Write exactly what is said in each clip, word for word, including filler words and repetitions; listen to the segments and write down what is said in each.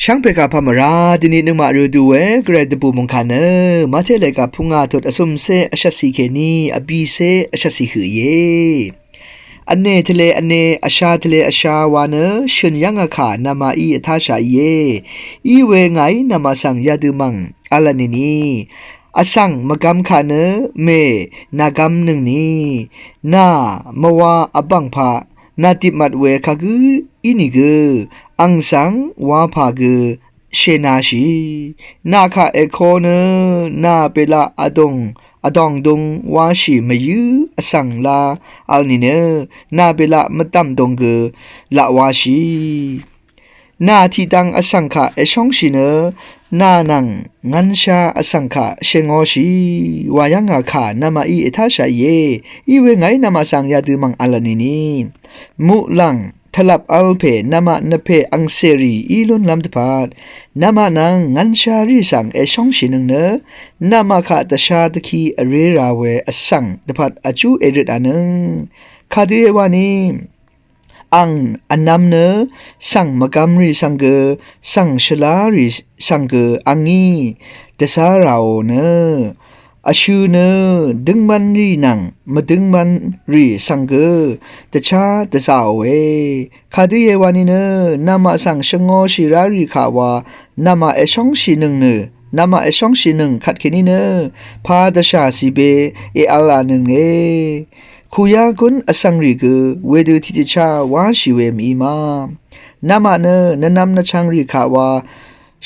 Shvngpè kà pà mvrá dvni nøngmaq rø dø we gvray dvbù mungkà nø Mate lèga pungà tut vsumse vshvtsi kèní vbise vshvtsi høq íe. Vne tvle vne, vsha tvle vsha wa nø shø̀n yv́ngà kà namaqí vtáshà íe. Í we ngàí namaqsvng yadø mv̀ng v̄l vnìni, vsvng mvgvm kà nø mè nàgvmnøngni, nà mvwa vbv̀ngpaq nàdipmat we kagǿ ínìgø, ang svng wapà gø shènashì. Nà kaq èko nø nà bèlaq vdòng vdòng dung wáshì mvyǿ vsvng lá v̄l nìnø, nà bèlaq mvdv̀m dòng gø laq wáshì. Nà tiqdvng vsvng kaq èshóngshì nø, nà nvng ngv̄nsha vsvng kaq shèngóshì wa yv́ngà kà namaqí ètáshà íe. Í we ngàí namaqsvng yadø mv̀ng v̄l vnìni, muqlàng tvlvp v̄l pè namaq nvpè angcèrì í lúnlv́m dvpvt, namaq nvng ngv̄nsharì svng èshóngshìnøng nø, namaq kaq dvsha dvki vré ra we vsvng dvpvt vjú èrøt vnøng. Kadø èwani, ang vnvm nø svng mvgvmrì svng gø, svng shvlárì svng gø angí dvzá ràò nø, vshø̀ nø døngmanrì nvng mvdøngmanrì svng gø dvchá dvzàòe. Kadø èwani nø, namaq svng shvngōshì rárì kà wa namaq èshóngshìnøng nø, namaq èshóngshìnøng kvtkèní nø, pà dvshà cìbe èv̄l vnønge. Kuyá gún vsvngrì gø wedø tiqdvchá wáshì we mv-í ma. Namaq nø nvnvm nvchvngrì kà wa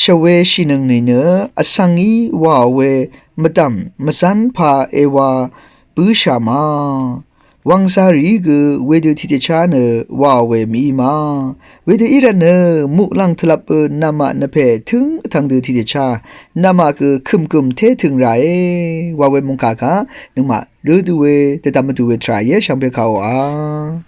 shvweshìnøng nìnø, vsvng í wàò we mvdv̀m mvzv́n pà èwa bǿshà ma. Wvngzarìí gø wedø tiqdvchá nø wàò we mv-í ma. Wedø í rvt nø muqlàng tvlvp bø namaq nvpè tǿng vtvng dø tiqdvchá namaq gø kø̀mkø̀m té tø̀ng ràe wa we mungkà kaq nøngmaq rø dø we dvdvm vdù we tvrà íe, shvngbe kàòa.